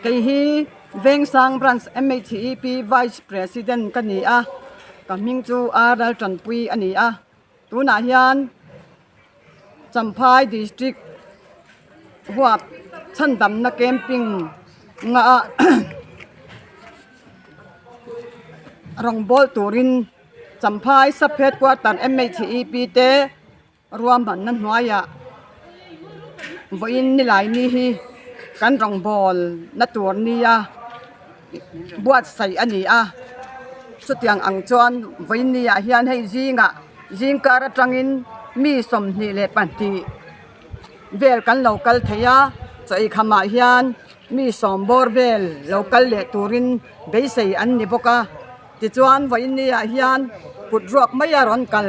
Kei hi Vengsang Branch MHEP Vice President ka ni a, ka hming chu R Laltanpui a ni a, tunah hian Champhai District huap chhandamna camping nga ah rawngbâwl turin Champhai Sub Headquarter MHEP te Ruahmanna hnuaiah vawiin nilai ni hi kan rawngbâwl na tur nia buatsaih a ni a, chutiang ang chuan vawiin niah hian hei zingah zingkar atangin mi 22 vel kan lo kal thei a, chaw eikhamah hian mi sawm bawr vel lo kal leh turin beisei an ni bawk a, tichuan vawiin niah hian kut ruak mai a rawn kal.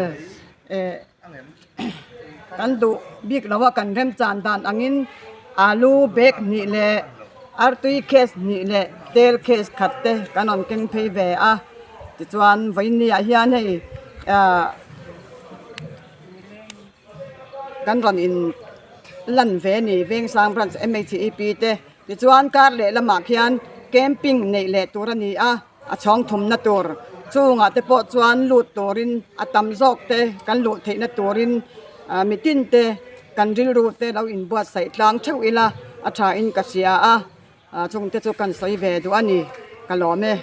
Eh kan duh bik lo a kan remchan dan angin alu bag hnih leh artui case hnih leh tel case khat te kan rawn keng phei ve a tichuan vawiin ah hian hei ah kan rawn in lan ve a ni Vengsang branch M H E P te tichuan kar leh lamah khian camping neih leh tur a ni a. A chhawng thumna tur chungah te pawh chuan lut turin a tam zawk te kan luh theihna turin ah mitin te kan rilru te lo inbuatsaih tlang theuh ila a tha in ka hria a ah chung te chu kan sawi ve duh a ni ka lawm e.